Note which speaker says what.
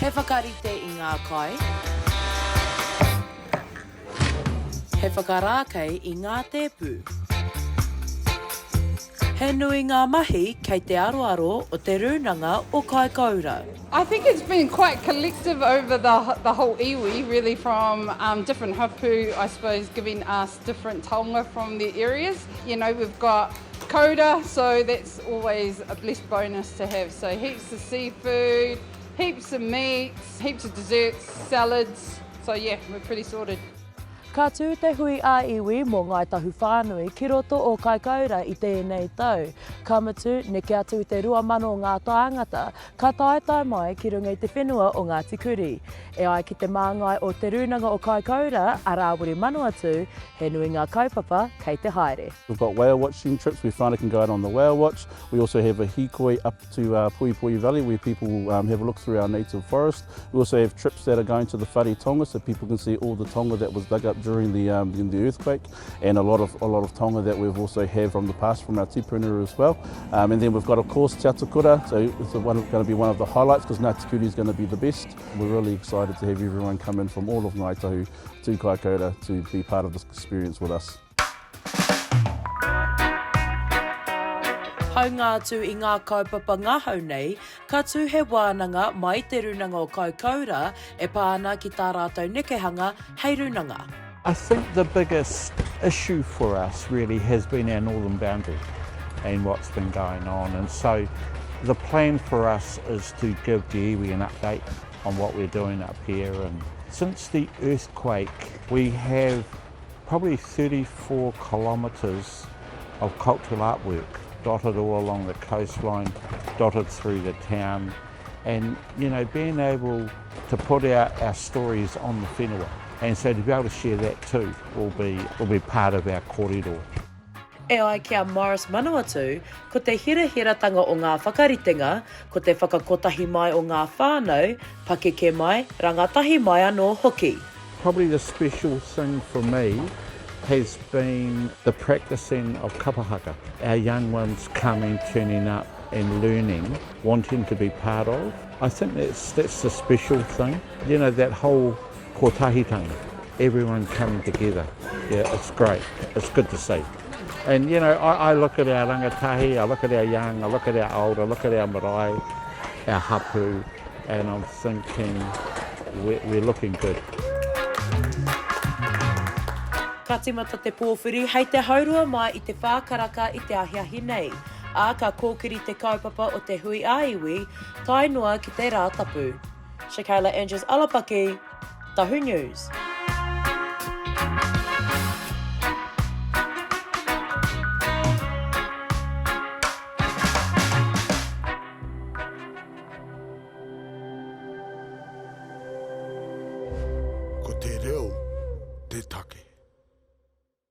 Speaker 1: He whakarite i ngā kai. He whakarākei i ngā tēpu. He nui ngā mahi kei te aroaro o Te Rūnanga o Kaikoura.
Speaker 2: I think it's been quite collective over the the whole iwi really from um different hapu I suppose giving us different taonga from their areas. You know we've got koura so that's always a blessed bonus to have so heaps of seafood, heaps of meats, heaps of desserts, salads so yeah we're pretty sorted.
Speaker 1: Ka tū te hui ā-iwi mō Ngāi Tahu whānui ki roto o Kaikoura i tēnei tau. Ka mutu, neke atu i te 2,000 ngā tāngata ka taetae mai ki runga i te whenua o Ngāti Kurī. E ai ki te māngai o Te Rūnanga o Kaikoura, a Rāwiri Manawatū, he nui ngā kaupapa kei te haere.
Speaker 3: We've got whale watching trips, we finally can go out on the whale watch. We also have a hīkoi up to uh, Puipui Valley where people will um, have a look through our native forest. We also have trips that are going to the Whare Tonga so people can see all the tonga that was dug up during the, um, the earthquake and a lot of, a lot of tonga that we've also have from the past from our tipuna as well. Um, and then we've got of course Te Atakura, so it's one, going to be one of the highlights because Ngāti Kuri is going to be the best. We're really excited to have everyone come in from all of Ngāi Tahu to Kaikoura to be part of this experience with us.
Speaker 1: Haunga atu i ngā kaupapa ngahau nei, ka tū he wānanga mai Te Rūnanga o Kaikoura e pā ana ki tā rātou nekehanga hei rūnanga.
Speaker 4: I think the biggest issue for us really has been our northern boundary and what's been going on and so the plan for us is to give the iwi an update on what we're doing up here and since the earthquake we have probably 34 kilometres of cultural artwork dotted all along the coastline, dotted through the town, and you know, being able to put out our stories on the whenua. And so to be able to share that too will be, will be part of our kōrero.
Speaker 1: E ai ki a Morris Manawatu, ko te hirahiratanga o ngā whakaritenga, ko te whakakotahi mai o ngā whānau, pakeke mai, rangatahi mai anō hoki.
Speaker 4: Probably the special thing for me has been the practicing of kapa haka. Our young ones coming, turning up and learning, wanting to be part of. I think that's, that's the special thing. You know, that whole kotahitanga, everyone coming together. Yeah, it's great. It's good to see. And, you know, I, I look at our rangatahi, I look at our young, I look at our old, I look at our marae, our hapu, and I'm thinking we're, we're looking good.
Speaker 1: Ka tīmata te pōwhiri hei te haurua mai i te whā karaka i te ahiahi nei, ā, ka kōkiri te kaupapa o te hui ā-iwi tae noa ki te Rātapu. Shakayla Andrews Alapaki, Tahu News.
Speaker 5: Ko te reo te take.